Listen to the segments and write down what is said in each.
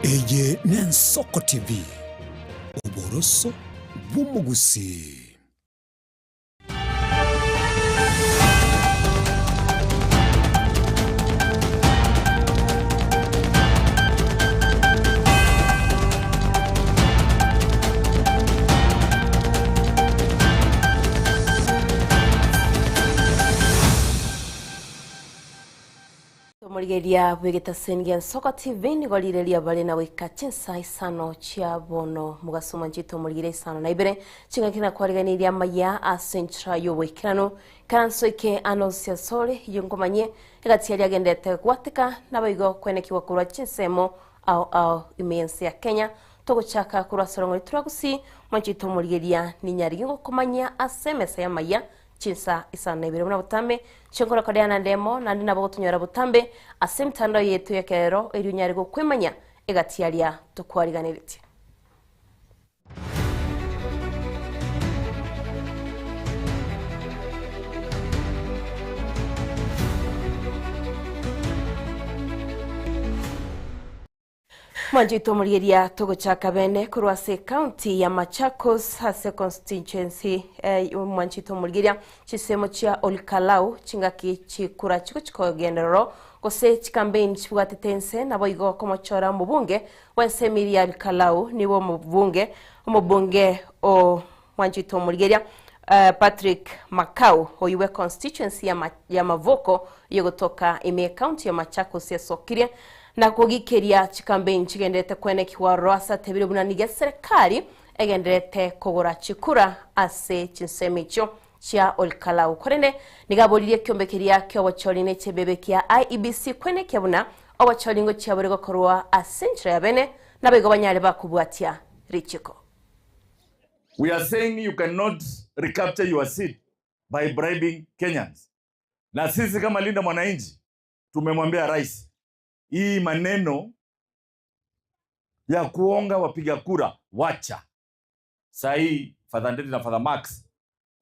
Eye n'Ensoko TV, oboroso bw'omogusii. Omorigereria bw'egetaseni gia Nsoko TV nigo rire riabare na goika chinsa isano chia bono mogaso mwanchete omorigere isano na ibere chingaki na kwariganirie amaya ase enchera y'oboikeranu ikaranso eke anonsi asore eyio nkomanye egati aria agendete gwateka naboigo kwenekigwa korwa chinsemo ao ao ime y'ense ya Kenya togochaka korwa ase orong'ori turagusi mwanchete omorigeria ninyarigi gokomanyia ase emesa y'amaya Chinsa isano na ibere buna botambe, chinkoro korea naende emo, naende nabo gotonyora botambe ase emitandao yaito y'ekerero, erio onyare gokwemanya egati aria tokwariganeretie. Mwanchete omorigeria togochaka bene korwa ase ecounty ya Machakos ase constituency eh, mwanchete omorigeria chisemo chia Olkalau chingaki chikura chigochikogenderero gose chikambeini chibwatete ense naboigo komochora omobunge bw'ensemo eria ya Olkalau nigo omobunge omobunge o mwanchete omorigeria eh, Patrick Makau oyio bwe constituency ya, Ma, ya Mavoko yogotoka ime ecounty ya Machakos esokirie Na kogikeria chikambeini chigendererete kwenekigwa ororo ase atebire buna nigo eserekari egendererete kogora chikura ase chinsemo echio chia Olkalau. Korende nigo aboririe ekiombe keria ki'obochori ne chiebebe kia IEBC kwenekia buna obochori ngochia bore gokorwa ase enchera ya bene naboigo banyare bakobwatia richiko. We are saying you cannot recapture your seat by bribing Kenyans. Na sisi kama Linda Mwananchi tumemwambia rais, hii maneno ya kuonga wapiga kura wacha. Saa hii Father Ndeti na Father Max,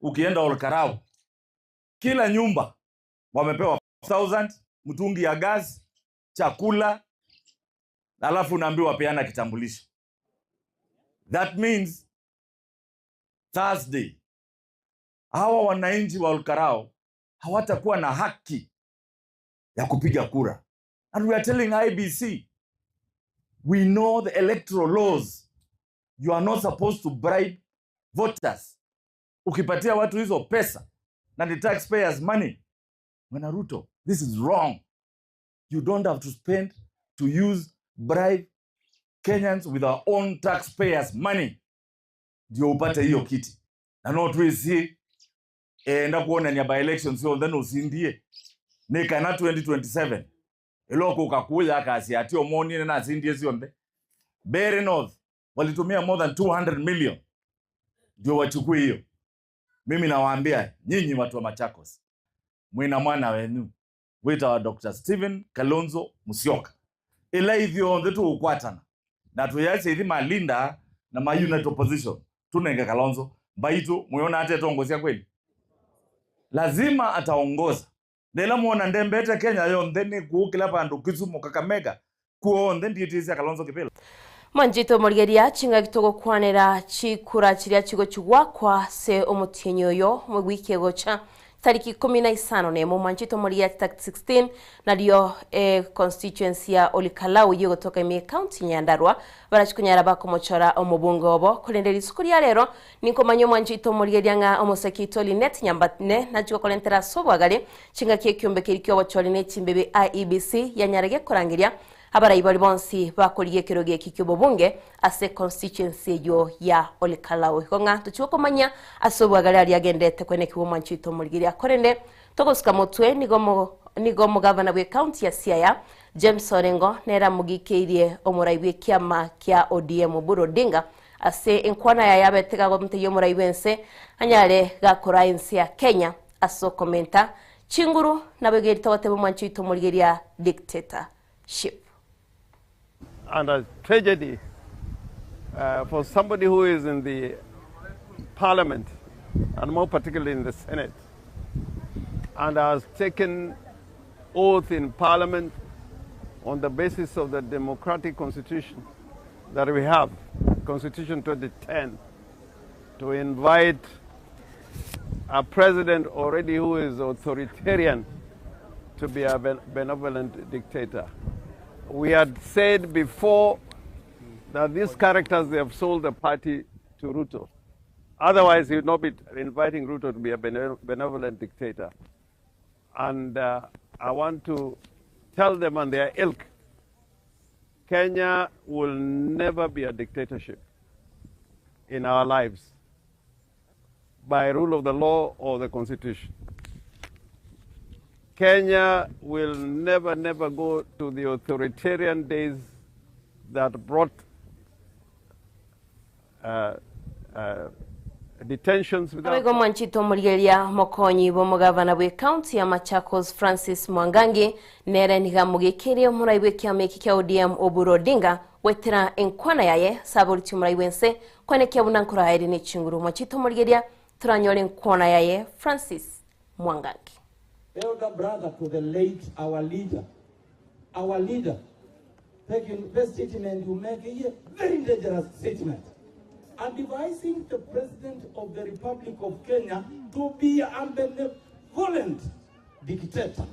ukienda Olkarau kila nyumba wamepewa 1000 mtungi ya gas, chakula, alafu unaambiwa peana kitambulisho. That means Thursday hawa wananchi wa Olkarau hawatakuwa na haki ya kupiga kura. And we are telling IBC, we know the electoral laws. You are not supposed to bribe voters. Ukipatia watu hizo pesa na the taxpayers money. Bwana Ruto, this is wrong. You don't have to spend to use bribe Kenyans with our own taxpayers money ndio upate hiyo kiti. Na no twisi enda kuonania by elections yonthe nusindie ni kana 2027 ila kukakuya kasi ati omonine nasindie cionthe. Mbeere North walitumia more than 200 million ndio wachukue hiyo. Mimi nawaambia nyinyi watu wa Machakos, mwina mwana wenu wita wa Dr. Stephen Kalonzo Musyoka ila ithyonthe tuukwatana na tuyache ithi malinda na ma unit opposition tunenge Kalonzo mbaitu mwiona ate tongosia kweli lazima ataongoza nela muona ndembete Kenya yonthe ni kuukila pandu Kisumu Kakamega kuonthe ndiitisia Kalonzo kipila Mwanchete omorigeria chingaki togokwanera chikura chiria chigochigwakwa ase omotienyi oyo omowiki egocha tariki ikumi na isano na emo mwanchete omorigeria tariki 16 nario eh, constituency ya Olikalau yogotoka ime county Nyandarua barachikonyara bakomochora omobunge obo korende risuko ria rero ninkomanya omwanchete omorigeria ng'a omoseki Linet Nyambatne nachigokorentera ase obwagare chingaki ekiombe keri kia obochori ne chimbebe IEBC yanyarege korangeria abarai baria bonsi bakorigia ekerogo eki ki'obobunge ase constituency eyio ya Olkalau. Igo ng'a tochia komanya ase obwagare aria agendete kwenekigwa omwanchi oito omorigeria. Korende togosuka motwe nigo mo nigo omogavana bw'ecounty ya Siaya James Orengo nere amogikeirie omorai bw'ekiama kia ODM Oburu Odinga ase enkwana yaye abete gagomotegia omorai bw'ense anyare gakora ense ya Kenya ase okomenta chinguru nabo iga togoteba omwanchi oito omorigeria dictator ship. And a tragedy for somebody who is in the parliament and more particularly in the Senate and has taken oath in parliament on the basis of the democratic constitution that we have, Constitution 2010, to invite a president already who is authoritarian to be a benevolent dictator. We had said before that these characters, they have sold the party to Ruto. Otherwise, he would not be inviting Ruto to be a benevolent dictator. And I want to tell them and their ilk, Kenya will never be a dictatorship in our lives by rule of the law or the constitution. Kenya will never, never go to the authoritarian days that brought detentions without Naboigo mwanchete omorigereria mokonyi bw'omogavana bw'ecounty ya Machakos Francis Mwangangi nere nigo amogekeire omorai bw'ekiama eke kia ODM Oburu Odinga goetera enkwana yaye ase aboriti omorai bw'ense koenekia buna nkoraere ne chinguru. Mwanchete omorigereria toranyore enkwana yaye Francis Mwangangi. Elder brother to the late our leader, our leader, taking the statement you make here, very dangerous statement. Advising the President of the Republic of Kenya to be a benevolent dictator.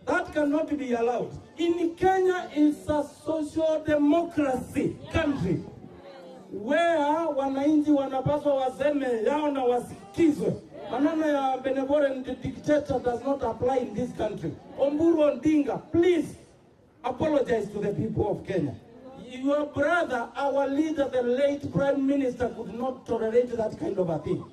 That cannot be allowed. In Kenya is a social democracy country where wananchi wanapaswa waseme yao na wasikizwe. Maneno ya benevolent dictator does not apply in this country. Oburu Odinga, please apologize to the people of Kenya. Your brother, our leader, the late Prime Minister, could not tolerate that kind of a thing.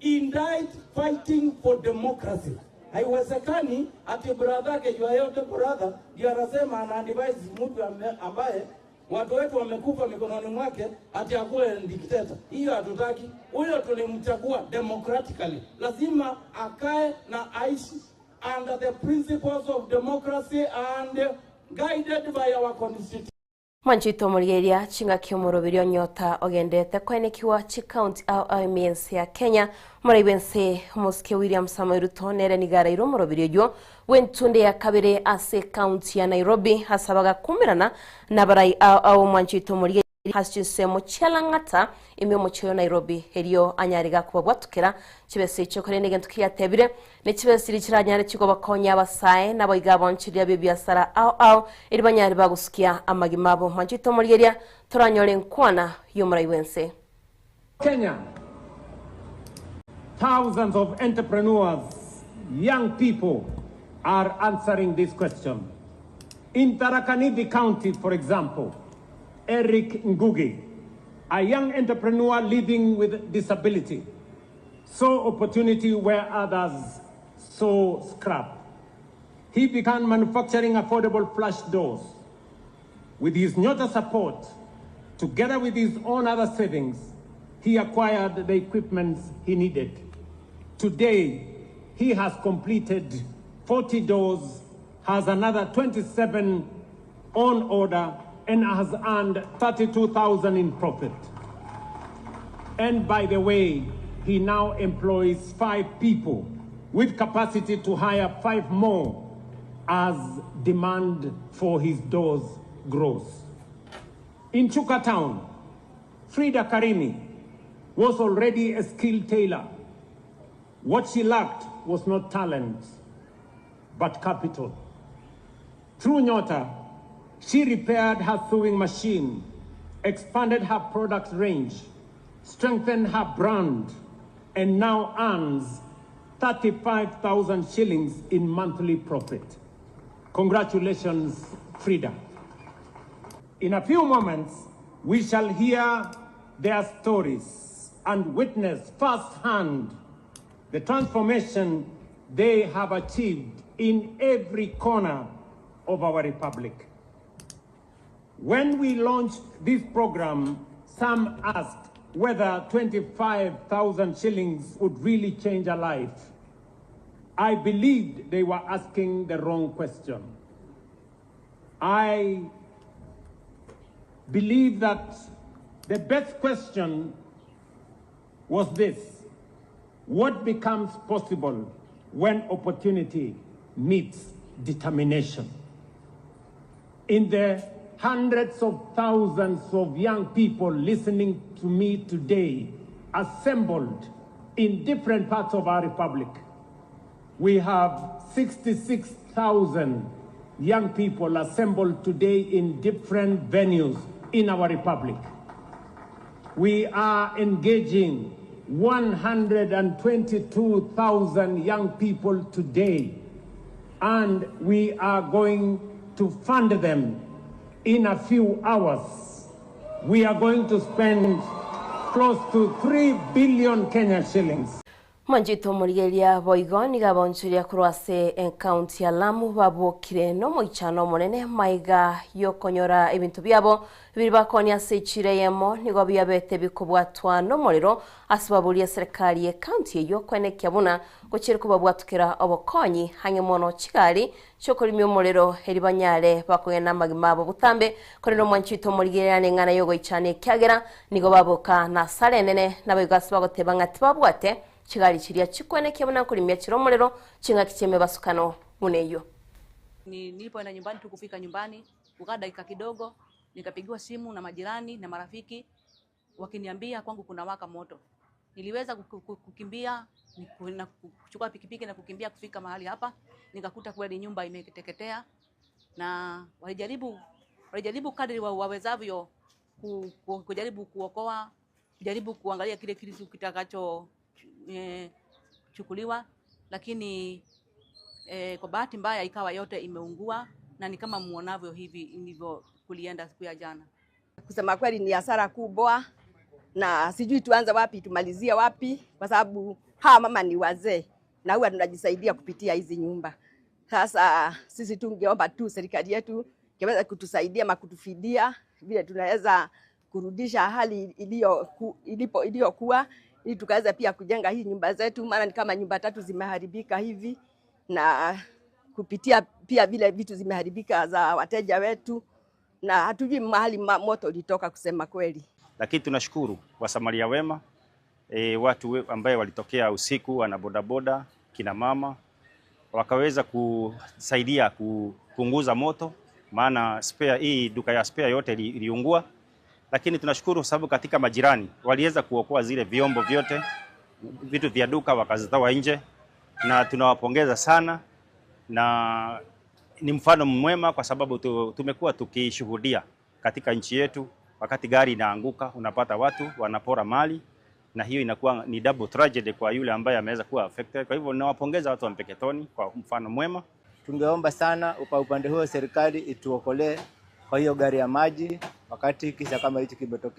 He died fighting for democracy. Haiwezekani ati brother yake your elder brother ndiye anasema ana advise mtu ambaye watu wetu wamekufa mikononi mwake ati akuwe dictator. Hiyo hatutaki. Huyo tulimchagua democratically, lazima akae na aishi under the principles of democracy and guided by our constitution. Mwanchete omorigereria chingaki omoroberi onyota ogendete koenekiwa chikaunti ao ao ime ense ya Kenya omoraibu ense omosike William Samoei Ruto nere nigo araire omoroberi oywo bw'entunde ya kabere ase ekaunti ya Nairobi ase abagakumerana nabarai ao ao omwanchete omorigereria ase chinsemo chia Lang'ata ime omochie oyo Nairobi erio anyare gakobabwatukera chibesa echio korende egento kiatebire ne chibesa chiria chiranyare chigobakonya abasae nabo iga abonchiria b'ebiasara ao ao eri banyare bagosukia amagima abo mwanchete omorigereria toranyore nkwana y'omorai bwense. Kenya, thousands of entrepreneurs, young people are answering this question. In Tharaka Nithi County, for example, Eric Ngugi, a young entrepreneur living with disability, saw opportunity where others saw scrap. He began manufacturing affordable flush doors. With his Nyota support, together with his own other savings, he acquired the equipment he needed. Today, he has completed 40 doors, has another 27 on order, and has earned 32,000 in profit. And by the way, he now employs 5 people with capacity to hire 5 more as demand for his doors grows. In Chuka Town, Frida Karimi was already a skilled tailor. What she lacked was not talent, but capital. Through Nyota, she repaired her sewing machine, expanded her product range, strengthened her brand, and now earns 35,000 shillings in monthly profit. Congratulations, Frida. In a few moments, we shall hear their stories and witness firsthand the transformation they have achieved in every corner of our republic. When we launched this program, some asked whether 25,000 shillings would really change a life. I believed they were asking the wrong question. I believe that the best question was this: what becomes possible when opportunity meets determination? In the hundreds of thousands of young people listening to me today, assembled in different parts of our republic, we have 66,000 young people assembled today in different venues in our republic. We are engaging 122,000 young people today, and we are going to fund them in a few hours. We are going to spend close to 3 billion Kenya shillings. Omonchete omorigereria boigo nigo abaonchoria korwa ase enkaunti ya Lamu babokire nomoichano omonene maiga yokonyora ebinto biabo biri bakonia ase echiro eyemo nigo biabete bikobwatwa nomorero ase baboria eserekari ye county eyio koenekia buna gochire kobabwatukera obokonyi ang'e mono chigari chiokorimia omorero eri banyare bakogenda amagima abo botambe korende omwanchete omorigereria neng'ana yogoichana ekiagera nigo baboka na asara enene naboigo ase bagoteba ng'a tibabwate chigari chiria chikwenekia buna nkorimia chire omorero ching'aki chia emebasukano buna eyio. Ni, nilipoenda nyumbani tu kufika nyumbani, kukaa dakika kidogo, nikapigiwa simu na majirani na marafiki wakiniambia kwangu kuna waka moto. Niliweza kukimbia na kuchukua pikipiki na kukimbia kufika mahali hapa, nikakuta kweli nyumba imeteketea, na walijaribu kadri wawezavyo kujaribu kuokoa, kujaribu kuangalia kile kitu kitakacho chukuliwa, lakini kwa bahati mbaya ikawa yote imeungua na ni kama muonavyo hivi ilivyo kulienda siku ya jana. Kusema kweli ni hasara kubwa, na sijui tuanze wapi tumalizie wapi, kwa sababu hawa mama ni wazee na huwa tunajisaidia kupitia hizi nyumba. Sasa sisi tungeomba tu serikali yetu ingeweza kutusaidia ama kutufidia vile tunaweza kurudisha hali iliyokuwa ili tukaweza pia kujenga hii nyumba zetu, maana ni kama nyumba tatu zimeharibika hivi, na kupitia pia vile vitu zimeharibika za wateja wetu, na hatujui mahali moto ulitoka kusema kweli. Lakini tunashukuru wasamaria wema watu ambaye walitokea usiku, wana bodaboda, kina mama wakaweza kusaidia kupunguza moto, maana spare hii duka ya spare yote iliungua, lakini tunashukuru sababu katika majirani waliweza kuokoa zile vyombo vyote, vitu vya duka wakazitoa nje, na tunawapongeza sana na ni mfano mwema kwa sababu tumekuwa tukishuhudia katika nchi yetu, wakati gari inaanguka unapata watu wanapora mali, na hiyo inakuwa ni double tragedy kwa yule ambaye ameweza kuwa affected. Kwa hivyo nawapongeza watu wa Mpeketoni kwa mfano mwema. Tungeomba sana kwa upande huo serikali ituokolee kwa hiyo gari ya maji wakati kisa kama hichi kimetokea.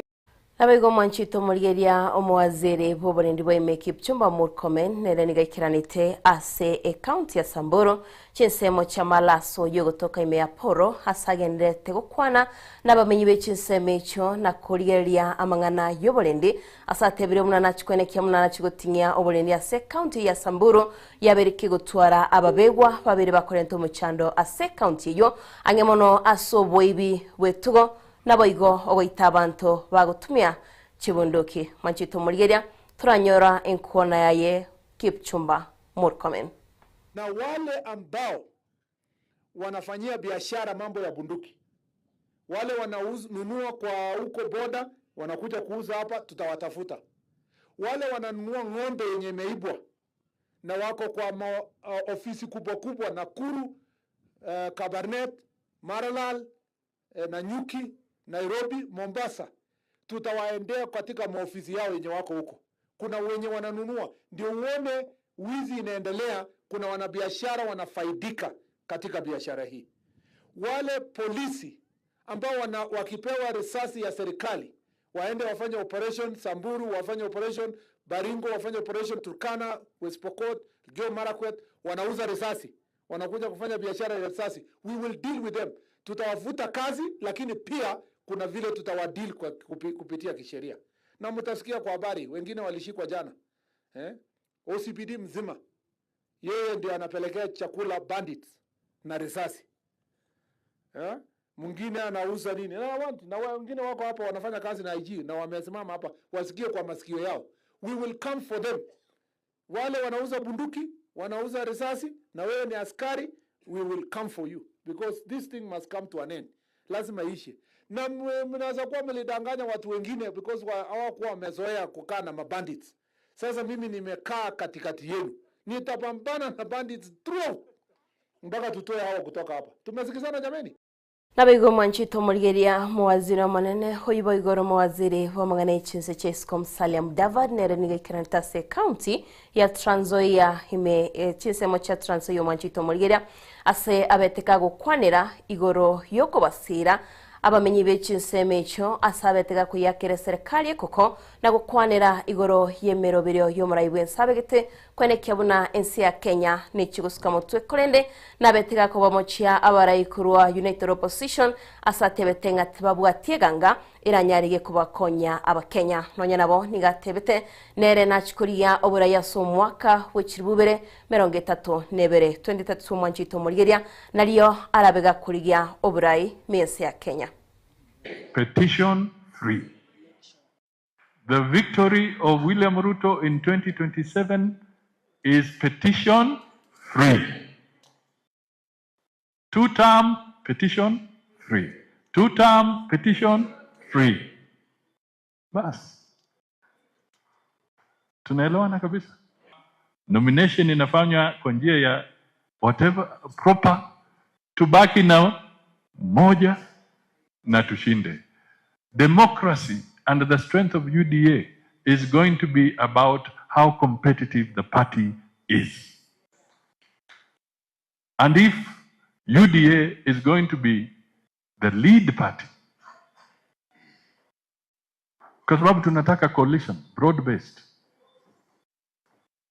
Naboigo omwanchete omorigereria omowaziri bwa oborendi bwa ime Kipchumba Murkomen nere nigo aikeranete ase ecounty ya Samburu chinsemo chia malaso yogotoka ime ya Poro ase agenderete gokwana nabamenyi be chinsemo echio na korigereria amang'ana y'oborendi ase atebire buna nachikwenekia buna nachigoting'ia oborendi ase ecounty ya Samburu yabereke gotwara ababegwa babere bakorenta omochando ase ecounty eyo ang'e mono ase oboibi bwetugo naboigo ogoita abanto bagotumia chibunduki manchito morigeria turanyora enkuona yaye Kipchumba Murkomen. Na wale ambao wanafanyia biashara mambo ya bunduki, wale wananunua kwa huko boda wanakuja kuuza hapa, tutawatafuta. Wale wananunua ng'ombe yenye imeibwa na wako kwa ofisi kubwa kubwa Nakuru, Kabarnet, Maralal, Nanyuki, Nairobi, Mombasa, tutawaendea katika maofisi yao yenye wako huko. Kuna wenye wananunua, ndio uone wizi inaendelea. Kuna wanabiashara wanafaidika katika biashara hii. Wale polisi ambao wakipewa risasi ya serikali waende wafanye operation Samburu, wafanye operation Baringo, wafanye operation Turkana, West Pokot, Elgeyo Marakwet, wanauza risasi, wanakuja kufanya biashara ya risasi. We will deal with them. Tutawafuta kazi, lakini pia kuna vile tutawadeal kwa kupitia kisheria, na mtasikia kwa habari wengine walishikwa jana eh? OCPD mzima yeye ndio anapelekea chakula bandits na risasi eh? Mwingine anauza nini na, want, na wengine wako hapa wanafanya kazi na IG na wamesimama hapa wasikie kwa masikio yao. We will come for them. Wale wanauza bunduki, wanauza risasi, na wewe ni askari, we will come for you because this thing must come to an end. lazima iishe. Na mnaweza kuwa mlidanganya watu wengine because hawakuwa wamezoea kukaa na mabandits. Sasa mimi nimekaa katikati yenu, nitapambana na bandits throughout mpaka tutoe hawa kutoka hapa. Tumesikizana jameni? Naboigo mwanchete omorigeria mowaziri omonene oibo igoro omowaziri bw'amang'ana y'echinse chia isiko Musalia Mudavadi nere nigo aikeranete ase ecounty ya Trans Nzoia ime chinsemo chia Trans Nzoia omwanchete omorigeria ase abete kagokwanera igoro y'okobasiira abamenyi be chinsemo echio ase abete gakoyakera eserekari ekoko na gokwanera igoro y'emeroberio y'omorai bw'ense abegete Kwenekia buna ense ya Kenya nechie gosuka motwe korende nabete gakoba mochia abarai korwa United Opposition ase atebete ng'a tibabwati eganga eranyarige kobakonya abakenya. Nonya nabo nigo atebete nere nachie korigia oborai ase omwaka bwe chilifu ibere merongo etato na ebere, 2032 omwanchete omorigeria nario arabe gakorigia oborai me ense ya Kenya. Petition free. The victory of William Ruto in 2027 is petition free. Two term petition free. Two term petition free. Bas. Tunaelewana kabisa. Nomination inafanywa kwa njia ya whatever proper, tubaki na moja na tushinde. Democracy and the strength of UDA is going to be about how competitive the party is. And if UDA is going to be the lead party, kwa sababu tunataka coalition broad based.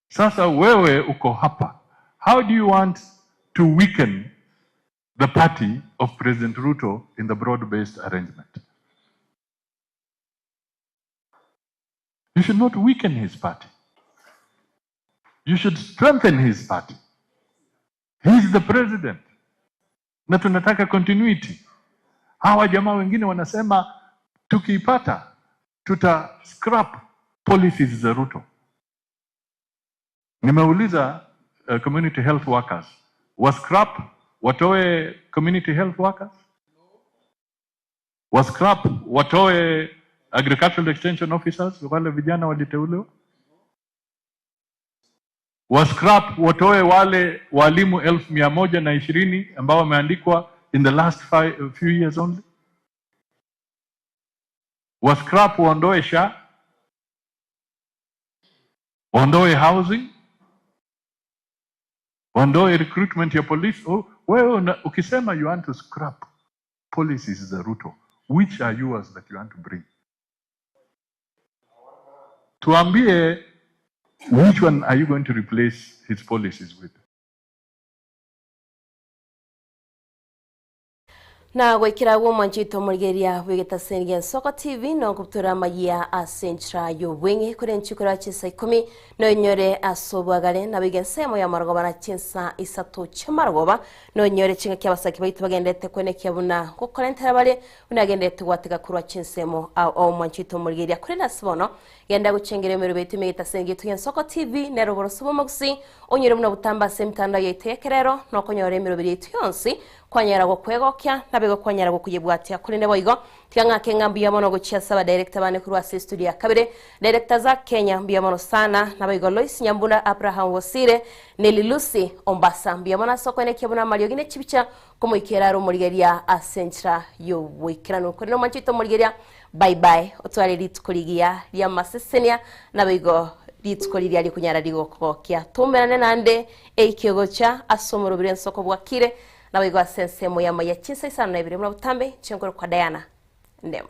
Sasa wewe uko hapa, how do you want to weaken the party of President Ruto in the broad based arrangement? You should not weaken his party. You should strengthen his party. He's the president. Na tunataka continuity. Hawa jamaa wengine wanasema tukiipata tuta scrap policies za Ruto. Nimeuliza community health workers wa scrap watoe community health workers, wa scrap watoe agricultural extension officers, wale vijana waliteuliwa, wa scrap watoe wale walimu 120,000 ambao wameandikwa in the last few years only, wa scrap waondoe SHA, waondoe housing, waondoe recruitment ya police. Oh, wewe ukisema you want to scrap policies za Ruto, which are yours that you want to bring? Tuambie, which one are you going to replace his policies with? Na goikera agwo omwanchete omorigereria bw'egetaseni gia Nsoko TV nogobutora amayia ase enchera y'obweng'e kore enchikoro ya chinsa ikomi noenyore ase obwagare nabo iga ensemo y'amarogoba na chinsa isato chi'amarogoba noenyore chingaki abasaki baito bagenderete kwenekia buna gokorentera bare buna agenderete gwatega korwa chinsemo ao omwanchete omorigereria korende ase bono Genda gochengera emerobio yaito ime egetaseni giaito gia Nsoko TV nere oboroso bw'omogusii, onyore buna botambe ase emitandao yaito y'ekerero, na okonyora emerobio yaito yonsi, kwanyara gokwegokia, naboigo kwanyara gokoyebwatia. Korende boigo, tiga ng'ake ng'a mbuya mono gochia ase abadirector bane korwa ase estudio ya kabere, Director Zack Kenya, mbuya mono sana, naboigo Lois Nyambuna, Abraham Bosire, Nelly Lucy Ombasa, mbuya mono ase okoenekia buna amariogi ne chibicha komoikera are omorigeria ase enchera y'oboikeranu. Korende omwanchete omorigeria, Bye bye, otware rituko rigiya ri'amasesenia, naboigo rituko riria rikonyara rigokogokia. Toumerane naende eike gocha ase omorobiri ensoko bwakire, naboigo ase ensemo y'amaiya chinsa isano na ibere buna botambe, inche nkorokwa Diana Ndemo.